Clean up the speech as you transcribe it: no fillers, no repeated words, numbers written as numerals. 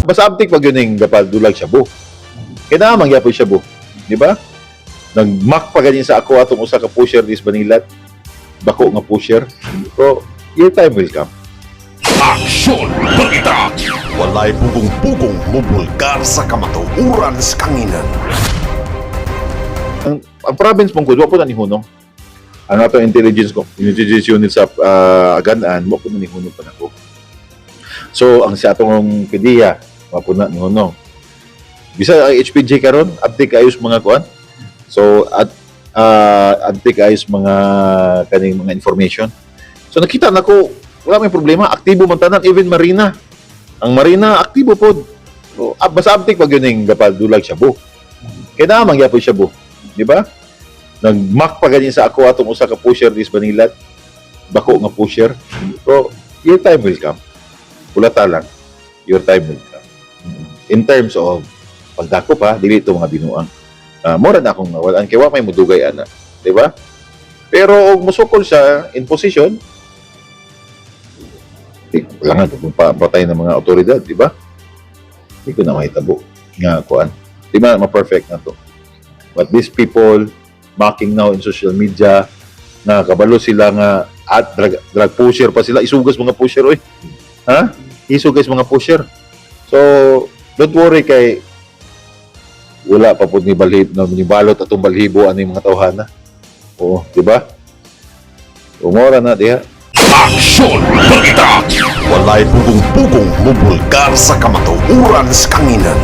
Basta abtik pag yun yung gapadulag shabu. Kaya naa man gyapon shabu. Di ba? Nag-mock pa ganyan sa ako atong usa ka pusher dis Banilad. Bako nga pusher. So, your time will come. Aksyon Balita. Walay pugong-pugong mubulgar sa kamatuoran sa kanginan. Ang province mong wa po na ni hunong. Ang ato intelligence ko, intelligence unit sa Aganaan, wa po na ni hunong pa nako. So, ang sa atong PDEA, wa po na ni hunong. Bisa ang HPG karon, update ayos mga kuan. So, at update ayos mga kaning mga information. So, nakita nako wala may problema, aktibo man tanan, even Marina. Ang Marina aktibo pod. So, basta update pag yun yung gapadulag shabu. Kaya naa man gyapon shabu. Di ba? Nag-mock pa ganyan sa ako atong usa ka pusher dis Banilad. Bako nga pusher. So, your time will come. Hulata lang. Your time will come. In terms of pagdako pa, dili ito mga binuang. Mora na akong nawalan kay wa may mudugay ana, di ba? Pero og musukol siya in position, di, wala nga kung pa, patay ng mga otoridad, di ba? Di ko na mahitabo nga kuan. Di ba ma-perfect na to? But these people mocking now in social media nga kabalo sila nga at drug pusher pa sila, isugas mga pusher, oy. Ha? Isugas mga pusher. So, don't worry kay wala pa pud ni balhib no, ni balot atong balhibo ani mga tawhana. Oo, di ba? Umora na diha. Aksyon Balita. Walay pugong-pugong mubulgar sa kamatuoran sa kanginan.